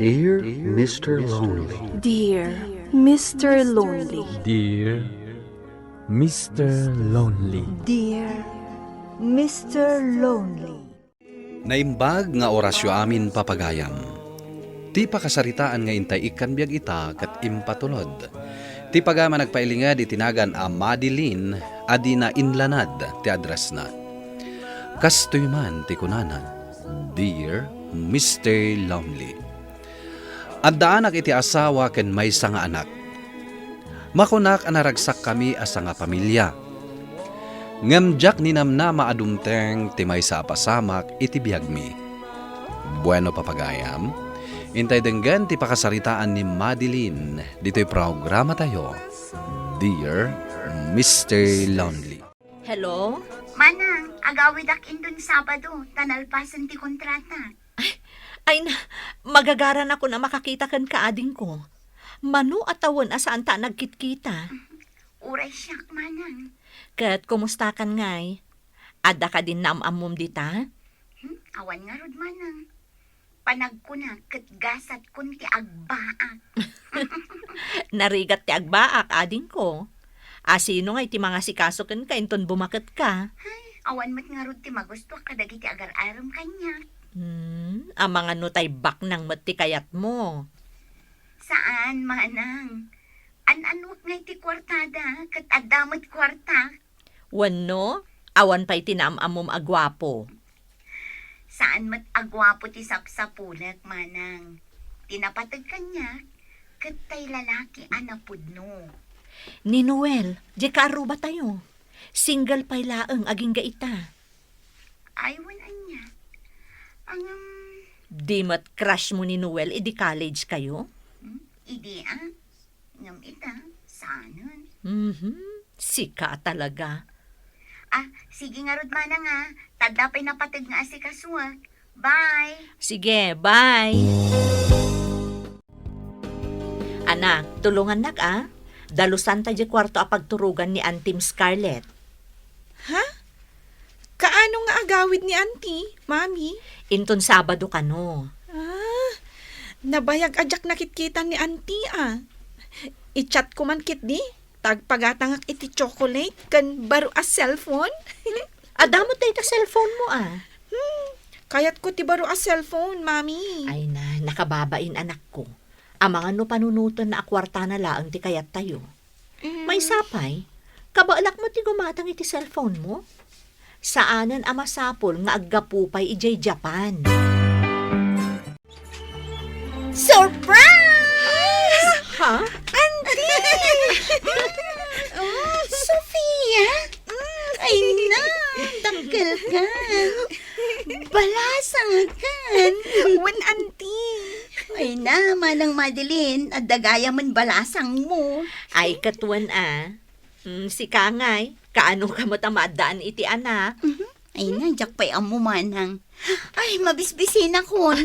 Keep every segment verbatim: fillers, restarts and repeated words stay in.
Dear Mister Lonely. Dear Mister Lonely. Dear Mister Lonely. Dear Mister Lonely. Naimbag nga orasyo amin, papagayam. Ti pakasaritaan nga intay ikkan biag ita ket impatulod. Ti pagayam a nagpailinged iti nagan a Madeline a dina inlanad ti addressna. Kastoy man ti kunana, "Dear Mister Lonely." Addaanak iti asawa ken maysa nga anak. Makunak a naragsakkami a sangapamilia. Ngem diak ninamnama a dumteng ti maysa a pasamak iti biagmi. Bueno, papagayam, intay denggen ti pakasaritaan ni Madeline ditoy programatayo, Dear Mister Lonely. Hello? Manang, agawidak inton Sabado, ta nalpasen ti kontrata. Ay, ay na, magagaranakon a makakita kenka, adingko. Mano a tawen a saanta a nagkitkita? Uray siak, Manang. Ket kumustakan ngay? Adda kadin naam-ammom dita? Hmm, awan ngarud, Manang. Panagkunak ket gasatkon ti agbaak. Narigat ti agbaak, adingko. A, sino ngay ti mangasikaso kenka inton bumaketka? Ay, awan met ngarud ti magustuak kadagiti agar-arem kaniak. Hmm, amangan no tay baknang met ti kayatmo. Saan, Manang. An-anuak ngay ti kuartada, ket adda met kuarta. Wenno, awan pay ti naam-ammom a guapo? Saan met a guapo ti sapsapulek, Manang. Ti napateg kaniak, ket tay lalaki a napudno. Ni Noel, diay kaarrubatayo. Single pay laeng agingga ita. Ay, wen ania. Ngem, di met crush mo ni Noel idi college kayo? Hmm? Idi, a? Ngem ita, saanen. Mhm. Sika talaga. Ah, sige ngarud, Manang, a. Ta adda pay napateg nga asikasuak. Bye. Sige, bye. Anak, tulongannak, a. Dalusanta diay kuarto a pagturogan ni Antim Scarlett. Ha? Kaano nga agawid ni Auntie, Mami? Inton Sabado kano. Ah, nabayag a diak nakitkitan ni Auntie, a. I-chat ko man ketdi, ta agpagatangak iti chocolate ken baro a cellphone. Adda met dayta cellphone mo, a. Hmm, kayatko ti baro a cellphone, Mami. Ay na, nakababain, anakko. Amangan no panunotenna a kuartana laeng ti kayattayo. Mm. Maysa pay, kabaelak met ti gumatang iti cellphone mo. Saanen a masapul nga aggapu pay idiay Japan. Surprise! Ha? Auntie! Oh, Sofia! Mm, ay na, dakkel ka. Balasang ka. Wen, Auntie. Ay na, Manang Madeline, adda gayamen balasang mo. Ay, ket wen, a. Mm, sika ngay, kaano ka met a maaddaan iti anak? Mhm. Ay na, diak pay ammo, Manang. Ay, mabisbisinakon.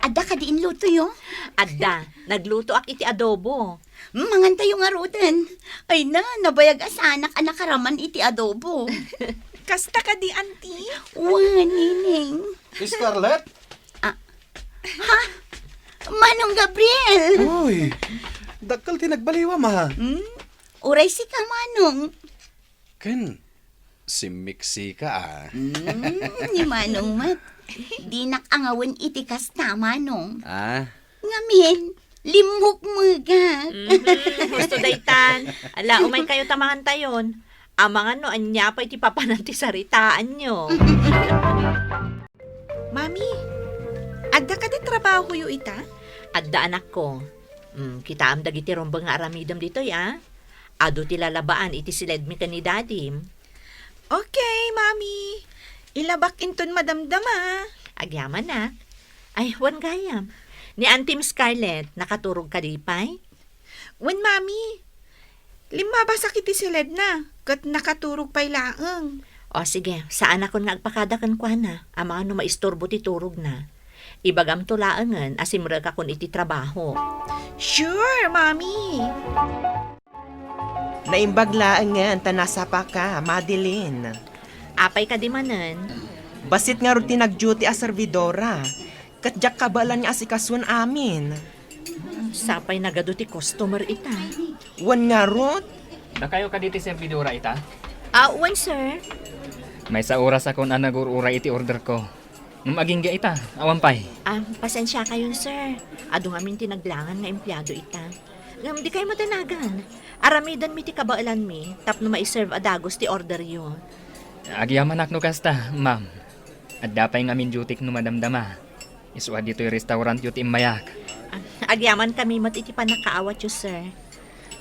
Adda kadi inlutoyo? Adda, naglutoak iti adobo. Mm, mangantayo ngaruden. Ay na, nabayag a saanak a nakaraman iti adobo. Kasta kadi, Auntie? Wen, Nining. Scarlett? Ah. Ha? Manong Gabriel! Uy, dakkel ti nagbaliwam, a. Hmm? Uray sika, Manong. Ken, simmiksika, a. Hmm, ni Manong met. Dinak angawen iti kasta, Manong. Ah? Ngamin, limmukmegak. Mhm, husto daytan. Ala, umay kayo ta mangantayon. Amangan no ania pay ti papanan ti saritaanyo. Mami, adda kadi trabahoyo ita? Adda, anakko. Mm, kitaem dagiti rumbeng nga aramidem ditoy, a. Adu ti lalabaan iti siledmi ken ni Dadim. Okay, Mami. Ilabak inton madamdama. Agyamanak. Ay, wen gayam. Ni Auntie Scarlett, nakaturog kadi pay? Wen, Mami. Limmabasak iti siledna, ket nakaturog pay laeng. O, sige, saanakon nga agpakada kenkuana, amangan no maisturbo ti turogna. Ibagamto laengen a simrekakon iti trabaho. Sure, Mami! Naimbag laengen ta nasapaka, Madeline. Apay kadi manen? Bassit ngarud ti nag-duty a servidora. Ket diak kabaelan nga asikasuan amin. Sapay nagadu ti customer ita. Wen ngarud? Dakayo kadi ti servidora ita? Ah, wen, sir. Maysa orasakon a nagur-uray iti orderko. Ngem agingga ita, awan pay. Ah, pasensiakayon, sir. Adu ngamin ti naglangan nga empleado ita. Ngem dikay madanagan. Aramidenmi ti kabaelanmi tapno maiserve a dagus ti orderyo. Agyamanak no kasta, ma'am. Adda pay ngamin dutyk no madamdama. Isu a ditoy restaurantyo ti immayak. Ah, agyamankami met iti pannakaawatyo, sir.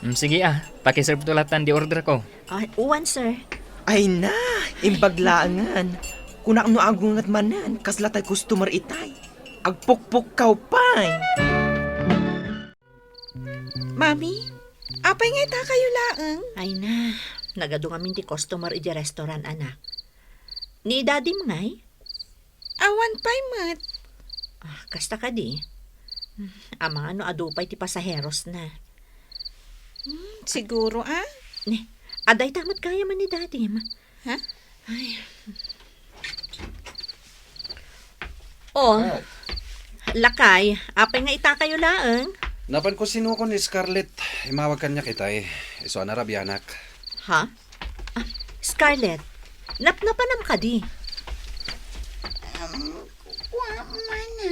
Mm, sige a, pakiserve to lattan di orderko. Ah, uwan, sir. Ay na, imbag laengen. Kunak no agunget manen, kasla tay customer itay. Agpukpukkaw pay. Mami, apay nga itakayo laeng? Ay na, nagadu ngamin ti customer iti restaurant, anak. Ni Daddy ngay? Awan pay met. Ah, kasta kadi. Hmm, amangan no adu pay ti pasaherosna. Hmm, siguro, ah. Ni, adda ita met gayam ni Daddy. Ha? Ay. Oh, lakay, apay nga itakayo laeng? Napanko sinuko ni Scarlett. Imawag kaniak itay. Isu a narabianak. Ha? Ah, Scarlett, napnapanam kadi? Um, kua, mana.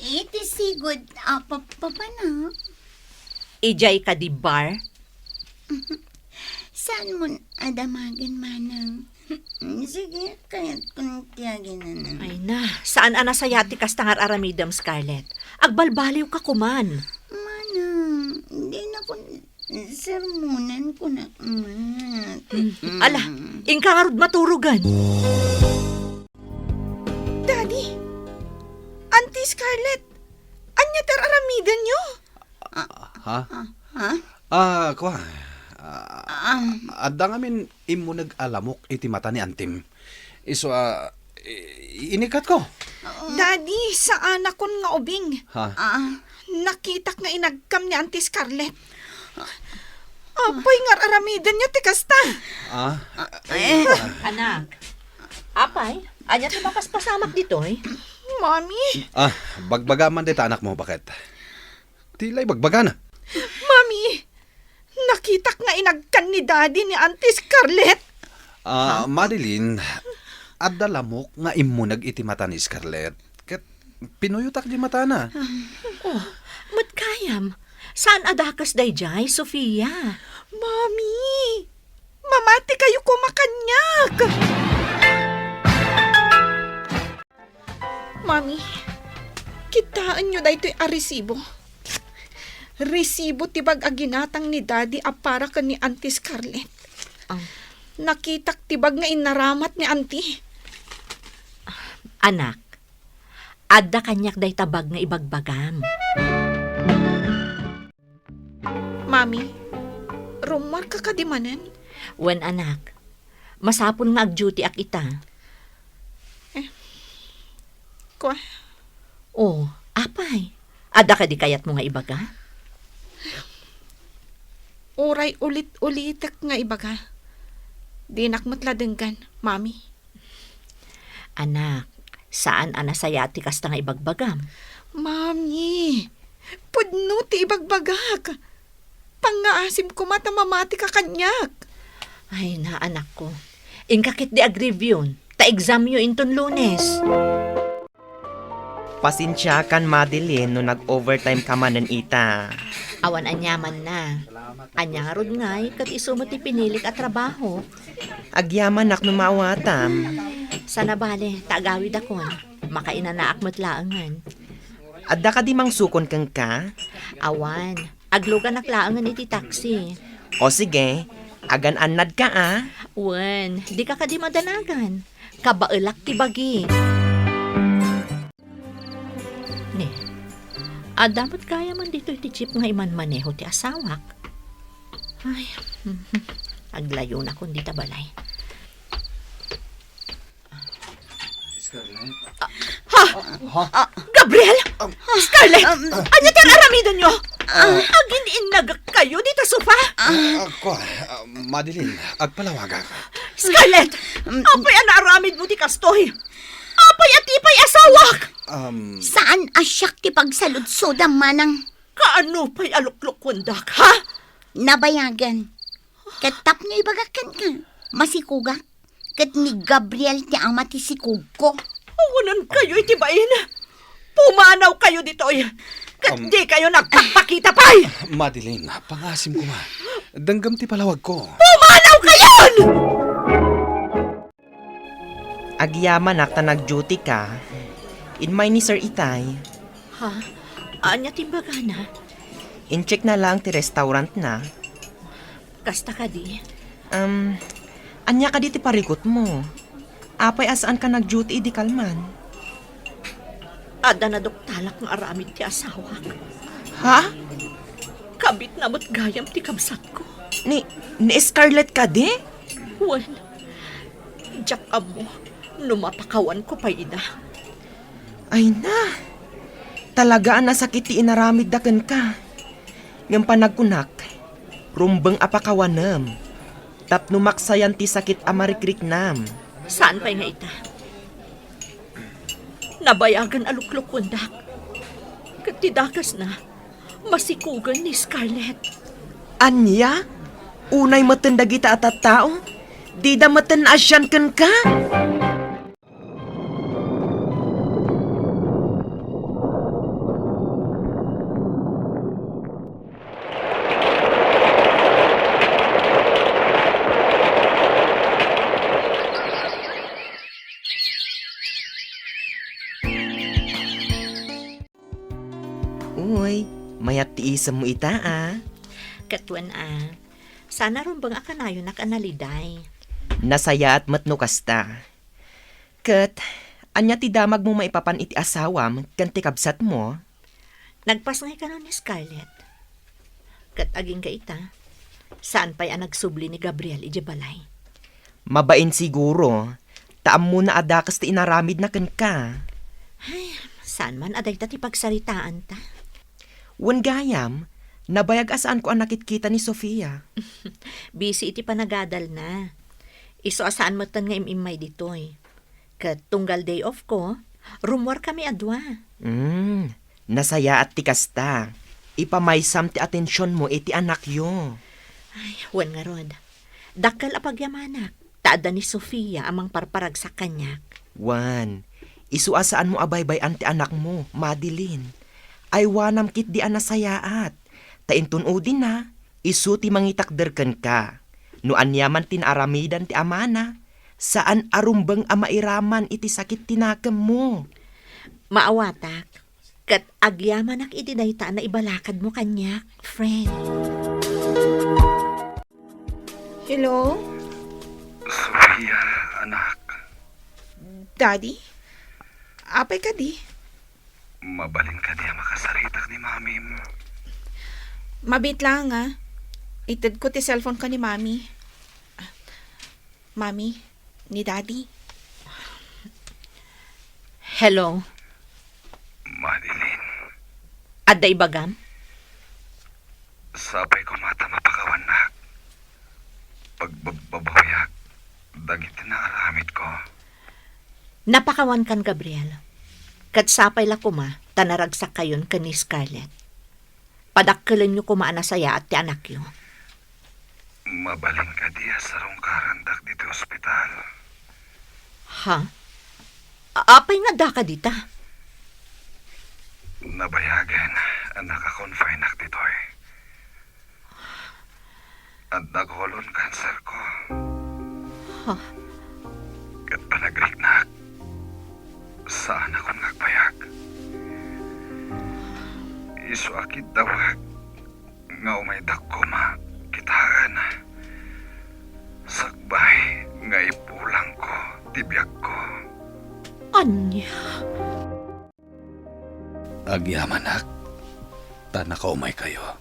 Iti sigud a pa-, papana. Idiay kadi bar? Saan mon a damagen, manang? Sige, kayatkon ti aginana. Ay na, saan a nasayaat ti kasta nga ar-aramidem, Scarlett. Agbalbaliwka koman. Manang, dinakon sermonan, kunak met. Mm. Ala, inka ngarud maturogen. Daddy! Auntie Scarlett! Ania ti ar-aramidenyo? Ah, ha? Ah, ha? Ah, kua. Ah, Ah. adda ngamin immuneg a lamok iti mata ni antim. Isu a, i-, inikatko. Daddy, saanakon nga ubing. Ha? Ah. Nakitak nga inagkam ni Auntie Scarlett. Apay nga ar-aramidenyo ti kasta? Ah? Eh. Anak, apay, ania ti mapaspasamak ditoy? Mami? Ah, bagbaga man dita anakmo, baket. Ti lay bagbagana. Mami, nakitak nga inagkan ni Daddy ni Auntie Scarlett. Ah, Ha? Madeline, adda lamok nga immuneg iti mata ni Scarlett. Ket pinuyotak di matana. Oh, met gayam. Saan a dakes daydiay, Sofia? Mami, mamatikayo koma kaniak. Mami, kitaenyo daytoy a resibo. Resibo ti bag a ginatang ni Daddy a para ken ni Auntie Scarlett. Ah. Nakitak ti bag nga inaramat ni Auntie. Anak, adda kaniak dayta bag nga ibagbagam. Mami, rummuarka kadi manen? Wen, anak. Masapul nga agdutyak ita. Eh, kua? Oh, apay? Adda kadi kayatmo nga ibaga? Uray ulit-ulitek nga ibaga. Dinak met la denggan, Mami. Anak, saan a nasayaat ti kasta nga ibagbagam. Mami, pudno ti ibagbagak. Pangngaasim koma ta mamatika kaniak. Ay na, anakko. Inka ketdi agreview, ta examyo inton Lunes. Pasensiakan, Madeline, no nag-overtime ka manen ita. Awan aniamanna. Ania ngarud ngay, ket isu met ti pinilik a trabaho. Agyamanak no maawatam. Sana bale, ta agawidakon. Makainanaak met laengen. Adda kadi mangsukon kenka? Awan. Agluganak laengen iti taxi. O sige, agan-annadka a. Wen, dika kadi madanagan. Kabaelak ti bagi. Ne, adda met gayamen ditoy ti jeep nga imanmaneho ti asawak. Ay, aglayonakon dita balay. Scarlett? Ha? Ha? Gabriel? Scarlett? Ania ti ar-aramidenyo? Agin-innagak kayo dita sofa? Ah, kua, ah, Madeline, agpalawagak. Scarlett, apay a naaramidmo ti kastoy? Apay a ti pay asawak? Um, Saan a siak ti pagsaludsodam, manang? Kaano pay a luklukuendak, ha? Nabayagen. Ket tapno ibagak kenka, masikogak. Ket ni Gabriel ti ama ti sikogko. Awanan kayo iti bain. Pumanaw kayo ditoy. Ket Um, di kayo nagpakpakita pay. Madeline, pangasim koma. Denggem ti palawagko. Pumanaw kayon! Agyamanak ta nag-duty ka. Immay ni Sir Itay. Ha? Ania ti imbagana? In-check na lang ti restaurant na. Kasta kadi? Um, ania kadi ti parikutmo? Apay a saan ka nag-duty idi kalman? Adda naduktalak nga aramid ti asawak. Ha? Kabitna met gayam ti kabsatko. Ni, ni Scarlett kadi? Wen, diak ammo no mapakawanko pay ida. Ay na, talaga a nasakit ti inaramidda kenka. Ngem panagkunak, rumbeng a pakawanem tapno maksayan ti sakit a marikriknam. Saan pay nga ita? Nabayagen a luklukuendak. Ket ti dakesna, masikogen ni Scarlett. Ania? Unay metten dagita a tattao? Dida metten naasian kenka? Uy, mayat ti isemmo ita, a. Ket wen, a. Saan a rumbeng a kanayonak a naliday. Nasayaat met no kasta. Ket, ania ti damagmo maipapan iti asawam ken ti kabsatmo? Nagpasngay kano ni Scarlett. Ket agingga ita, saan pay a nagsubli ni Gabriel idiay balay. Mabain siguro, ta ammona a dakes ti inaramidna kenka. Ay, saan man a dayta ti pagsaritaanta? Wen gayam, nabayag a saanko a nakitkita ni Sofia. Busy iti panagadalna. Isu a saan metten nga im-immay ditoy. Ket tunggal day off ko, rummuarkami a dua. Mm, nasayaat ti kasta. Ipamaysam ti atensionmo iti anakyo. Ay, wen ngarud. Dakkel a pagyamanak ta adda ni Sofia a mangparparagsak kaniak. Wen, isu a saanmo a baybay-an ti anakmo, Madeline. Aywanam ketdi a nasayaat, ta inton udina, isu ti mangitakder kenka. No aniaman ti naaramidan ti amana, saan a rumbeng a mairaman iti sakit ti nakemmo. Maawatak, ket agyamanak iti dayta a naibalakadmo kaniak, friend. Hello? Sofia, anak. Daddy? Apay kadi? Mabalin kadi a makasaritak ni Mamim? Mabiit laeng, a. Itedko ti cellphone-ko ni Mami. Mami, ni Daddy. Hello. Madeline. Adda ibagam? Sapay koma ta mapakawannak. Pagbabbabawiak dagiti naaramidko. Napakawankan, Gabriel. Ket sapay la koma ta naragsakkayon ken ni Scarlett. Padakkelenyo koma a nasayaat ti anakyo. Mabalin kadi a sarungkarandak ditoy ospital? Ha? A-, apay nga addaka dita? Nabayagen a naka-confineak ditoy. Adda colon cancer-ko. Ha? Ket panagriknak, saanakon nga agbayag. Isu a kiddawek nga umaydak koma kitaen. Sakbay nga ipulangko ti biagko. Ania? Agyamanak, ta nakaumaykayo.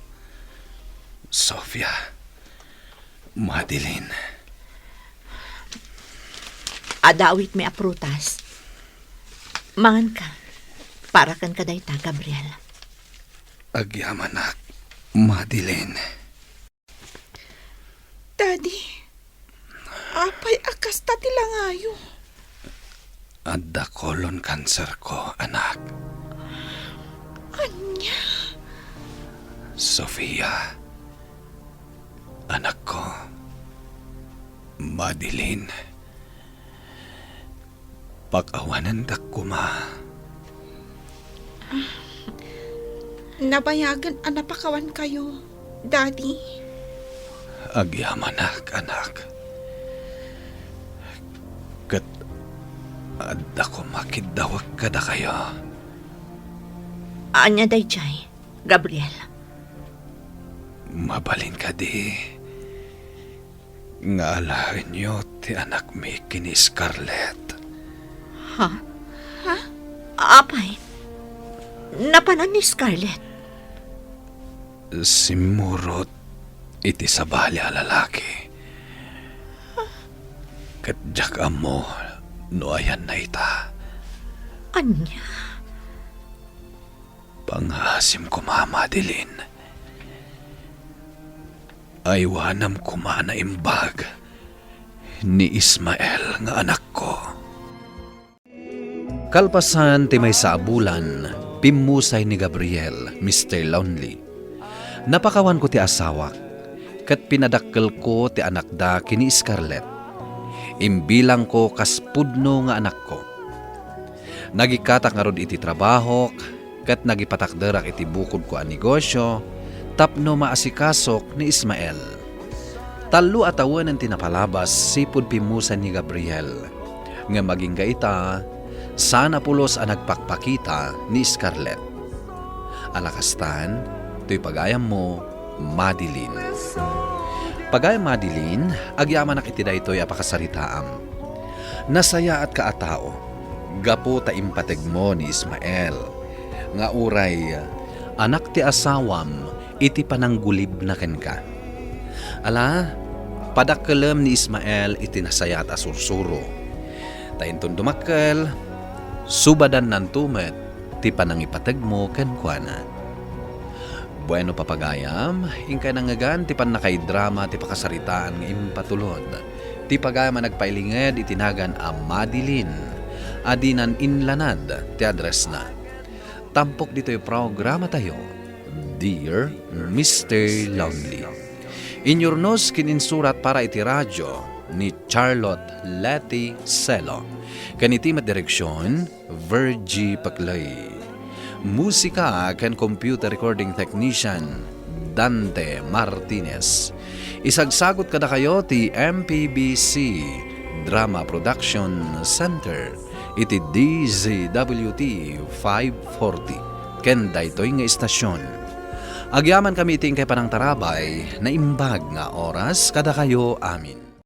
Sofia, Madeline. Adda awitmi a prutas. Manganka. Para kenka dayta, Gabriel. Agyamanak, Madeline. Daddy, apay a kasta ti langayo? Adda colon cancer ko, anak. Ania? Sofia, anakko. Madeline, pakawanendak koma. Nabayagen a napakawankayo, Daddy. Agyamanak, anak. Ket adda koma kiddawek kadakayo. Ania daydiay, Gabriel? Mabalin kadi nga alaenyo ti anakmi ken ni Scarlett? Ha? Ha? Apay, napanan ni Scarlett? Simmurot iti sabali a lalaki. Ket diak ammo no ayanna ita. Ania? Pangaasim koma, Madeline. Aywanam koma a naimbag ni Ismael nga anakko. Kalpasan ti maysa a bulan, pimmusay ni Gabriel, Mister Lonely. Napakawanko ti asawak, ket pinadakkelko ti anakda ken ni Scarlett. Imbilangko kas pudno nga anakko. Nagikkatak ngarud iti trabahok, ket nagipatakderak iti bukodko a negosio tapno maasikasok ni Ismael. Tallo a tawenen ti napalabas sipud pimmusay ni Gabriel, ngem agingga ita, saan a pulos a nagpakpakita ni Scarlett. Ala kastan, toy pagayammo, Madeline. Pagayam Madeline, agyamanak iti daytoy a pakasaritaam. Nasayaatka a tao gapu ta impategmo ni Ismael, nga uray anak ti asawam iti pananggulibna kenka. Ala, padakkelem ni Ismael iti nasayaat a sursuro. Ta inton dumakkel, subadannanto met ti panangipategmo kenkuana. Bueno, papagayam, inkay nangngegan ti pannakaidrama ti pakasaritaan nga impatulod ti pagayam a nagpailinged iti nagan a Madeline. Adinan inlanad ti addressna. Tampok ditoy programatayo, Dear Mister Lonely. Inyurnos ken insurat para iti radio ni Charlotte Leti Celo. Ken iti met direksion, Virgie Paclay. Musika ken computer recording technician, Dante Martinez. Isagsagut kadakayo ti M P B C Drama Production Center iti D Z W T five forty ken daytoy nga istasyon. Agyamankami iti inkay panangtarabay, naimbag nga oras kadakayo amin.